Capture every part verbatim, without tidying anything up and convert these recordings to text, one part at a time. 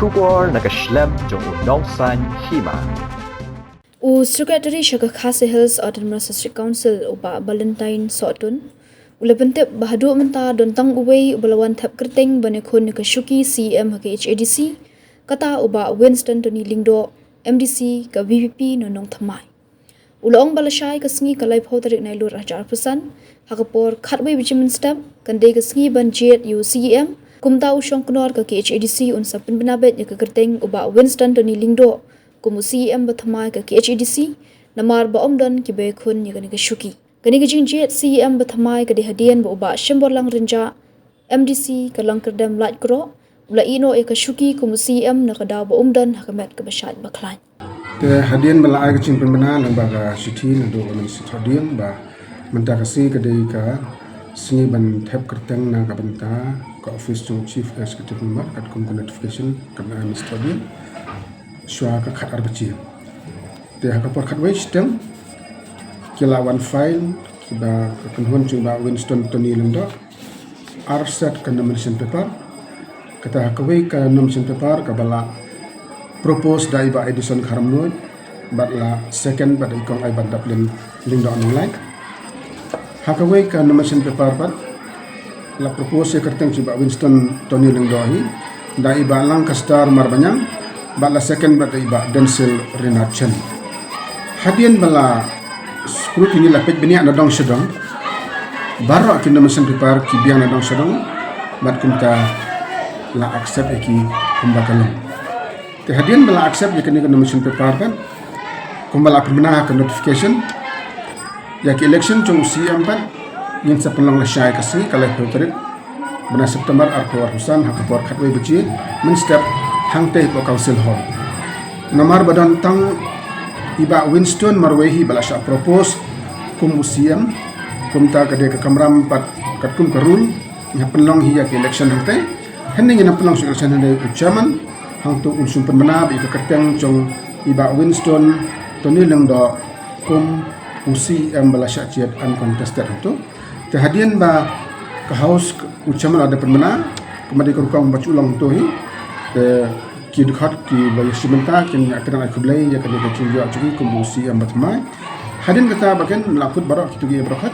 Khubor na ka shlem jong u Nongsaiñ Hima. U Secretary sha ka Khasi Hills Autonomous District Council, u Bah Valentine Sohtun, u la pyntip ba haduh mynta don tang uwei uba la wan thep kyrteng ban ïakhun ïa ka shuki C E M ha ka K H A D C, kata u Bah Winston Tony Lyngdoh, M D C ka V P P na Nongthymmai. U la ong ba lashai ka sngi ka laiphew tarik Nailur arhajar arphew san, ha ka por khatwei baje mynstep, kan dei ka sngi ban jied ïa u C E M. Kumta u shongknor ka K H A D C un sa pynbna beit ïa ka kyrteng u Bah Winston Tony Lyngdoh kum u C E M bathymmai ka K H A D C, namar ba ym don kiba ïakhun ïa kane ka shuki. Kane ka jingjied C E M bathymmai ka dei hadien ba u Bah Shemborlang Rynjah, M D C ka Langkyrdem Laitkroh, u la ïehnoh ïa ka shuki kum u C E M na ka daw ba um don ha ka met kaba shait ba khlaiñ. Te hadien ba la ai ka jingpynbna lyngba ka shithi naduh u Minister Thohdieng ba mynta ka sngi ka dei ka sngi ban thep kyrteng na ka bynta ka office jong u Chief Executive Member katkum ka notification kaba ai u Minister Thohdieng shuwa ka khatar baje. Te ha ka por khatwei shiteng ki la wan file kiba ka kynhun jong u Bah Winston Tony Lyngdoh ar set ka nomination paper. Kata ha kawei ka nomination paper kaba la propose da i Bah Edison Kharmnuid, bad la second bad da i Kong Aibandaplin Lyngdoh Nonglait. Ha kawei ka nomination paper pat la propose ïa ka kyrteng jong i Bah Winston Tony Lyngdoh hi da i Bah Lancaster Marbaniang, bad la second bad da i Bah Denzil Rinatchan. Hadien ba la scrutiny, la peit bniah na dong sha dong, baroh ki nomination paper ki biang na dong sha dong, bad kumta la accept ïa ki kumba ka long. Te hadien ba la accept ïa kane ka nomination paper pat, kumba la pynbna ka notification, ïa ka election jong u C E M pat ngin sa pynlong lashai ka sngi ka laiphew tarik bnai September arphew arphew san ha ka por khatwei baje mynstep hangtei hapoh Council Hall. Namar ba don tang i Bah Winston marwei hi ba la shah propose kum u C E M, kumta ka dei ka kamram pat katkum ka rule ngi hap pynlong hi ïa ka election hangtei. Hynrei ngin ym pynlong shuh election hynrei u chairman hangto un shym pynbna ba ïa ka kyrteng jong i Bah Winston Tony Lyngdoh kum u C E M ba la shah jied uncontested hangto. Te hadien ba ka House u chairman la dep pynbna, kumba dei ka rukom ba shu long hangto hi, te ki dkhot kiba ïa shi bynta kin ïa kren ai khublei ïa kane ka jingïoh jong i kum u C E M bathymmai. Hadien kata ba kin la kut baroh kito ki ïa baroh khat,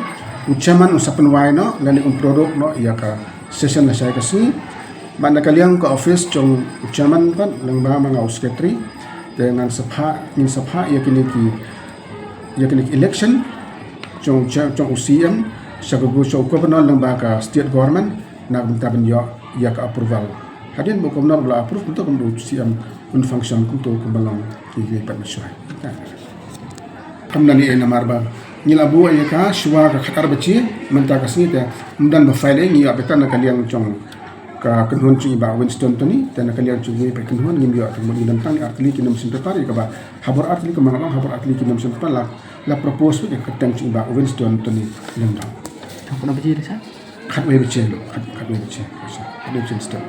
u chairman un sa pynwai noh lane un pynrung noh ïa ka session lashai ka sngi. Bad na ka liang ka office jong u chairman pat lyngba ma nga u secretary, te ngan sa phah, ngin sa phah ïa kine ki, ïa kine ki election jong, jong u C E M sha ka gu-, sha u governor lyngba ka state government na ka bynta ban ïoh ïa ka approval. Hadien ba u governor u la approve, kumto kumto u C E M un function kumto kumba long kiwei pat mynshuwa. Kam don ei ei namar ba ngi la buh ïa ka shuwa ka khatar baje mynta ka sngi, te ym don ba file ei, ngi ïoh beit na ka liang jong ka kynhun jong i Bah Winston Tony, te na ka liang jong kiwei pat kynhun ngim ïoh, te mut ngi don tang ar tylli ki nomination paper, ïa kaba ha bor ar tylli, kumba nga la ong ha bor ar tylli ki nomination paper la, la propose ïa ka kyrteng jong i Bah Winston Tony Lyngdoh. Tang kano baje lashai? Khatwei baje, khat, khatwei baje, khatwei baje mynstep.